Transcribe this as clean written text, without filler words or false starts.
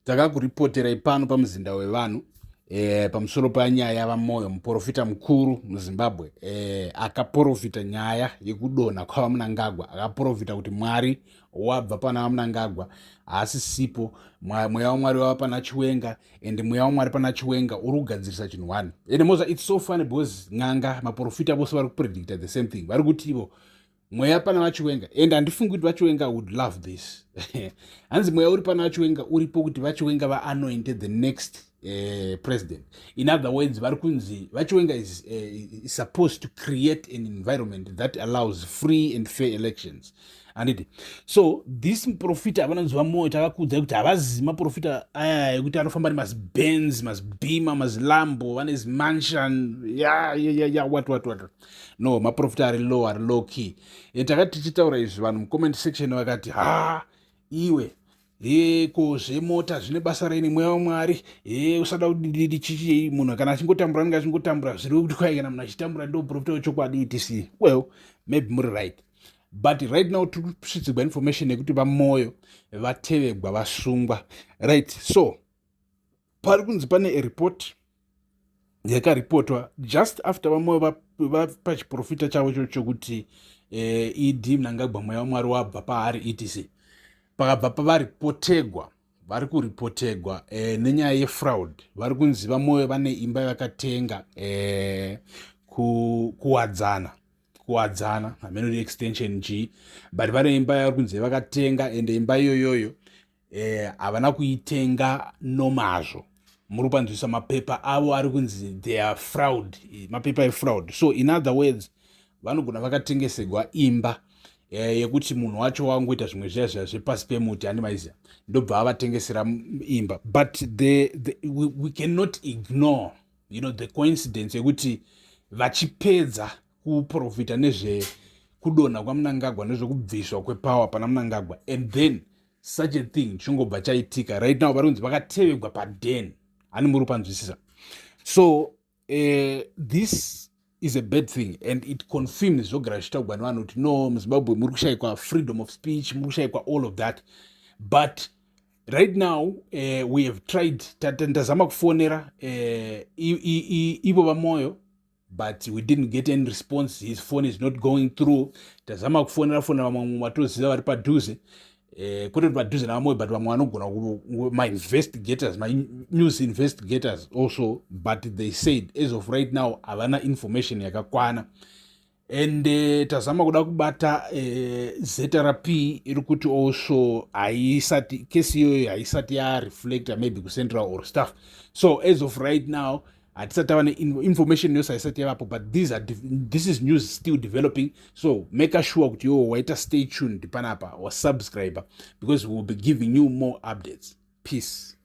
Takakuripoterai pano pamuzinda wevanhu pamusoro panyaya yaVaMoyo, muprofita mukuru muZimbabwe, akaprofita nyaya yekudonha kwaVaMnangagwa. Akaprofita kuti Mwari wabva pana VaMnangagwa, haasisipo, mweya waMwari wava pana Chiwenga, and mweya waMwari pana Chiwenga uri kugadzirisa chinhu one. And moza, it's so funny because n'anga, maprofita vose vari kupredicta the same thing. Vari kuti ivo mweya pana VaChiwenga, and handifungi kuti VaChiwenga would love this. Hanzi mweya uri pana VaChiwenga uripo kuti VaChiwenga vaanointed the next president. In other words, vari kunzi VaChiwenga is supposed to create an environment that allows free and fair elections, handiti? So this muprofita avanonzi VaMoyo, takakuudzai kuti havazivi maprofita aya ekuti anofamba nemaziBenz, maziBeamer, maziLambo, vane zimansion, ya what what what. No, maprofita ari low, ari low key. Takati tichitaura izvi, vanhu mucomment section vakati, "Ha, iwe, ko zvemota zvine basa reni? Mweya waMwari he usada kudididi chichi? Munhu kana achingotambura, anenge achingotambura. Zviri kuti kwai kana munhu achitambura ndo profita wechokwadi, etc." Well, maybe muri right, but right now tiri kusvitsigwa information yekuti VaMoyo vatevegwa, vasungwa, right? So pari kunzi pane areport yakaripotwa just after VaMoyo vapachiprofita chavo cho chokuti ED Mnangagwa, mweya waMwari wabva paari, etc. Pakabva pavaripotegwa, vari kuripotegwa nenyaya yefraud. Vari kunzi VaMoyo vane imba yavakatenga kuWadzana, kuWadzana hameno extension G, but vane imba yavari kunzi vakatenga, ende imba iyoyoyo havana kuitenga nomazvo. Muri kupanzwisa? Mapepa avo ari kunzi they are fraud, mapepa efraud. So in other words, vanogona vakatengesegwa imba yekuti munhu wacho wangoita zvimwe zviya zviya zvepasi pemuti, handi maiziva, ndobva avatengesera imba. But we cannot ignore the coincidence yekuti vachipedza kuprofita nezvekudonha kwaMnangagwa, nezvekubviswa kwepower pana Mnangagwa, and then such a thing chingobva chaitika. Right now vari kunzi vakatevegwa paden, hani muri kupanzwisisa? So this is a bad thing and it confirms zvogara zvichitaurwa nevanhu kuti no, muZimbabwe muri kushayikwa freedom of speech, muri kushayikwa all of that. But right now we have tried, ndazama kufonera ivo VaMoyo, but we didn't get any response. His phone is not going through. Tazama kufonera fonera vamwe vatoziva vari padhuze, kwete kuti padhuze navaMoyo, but vamwe vanogona, mainvestigators, manews investigators also, but they said as of right now havana information yakakwana. And tazama kuda kubata ZRP, iri kuti also haisati kesi iyoyo haisati yareflecta maybe kucentral or stuff. So as of right now hatisati tava neinformation yose, haisati yavapo, but this is news still developing. So make sure kuti iwo waita stay tuned panapa, wasubscribe, because we will be giving you more updates. Peace.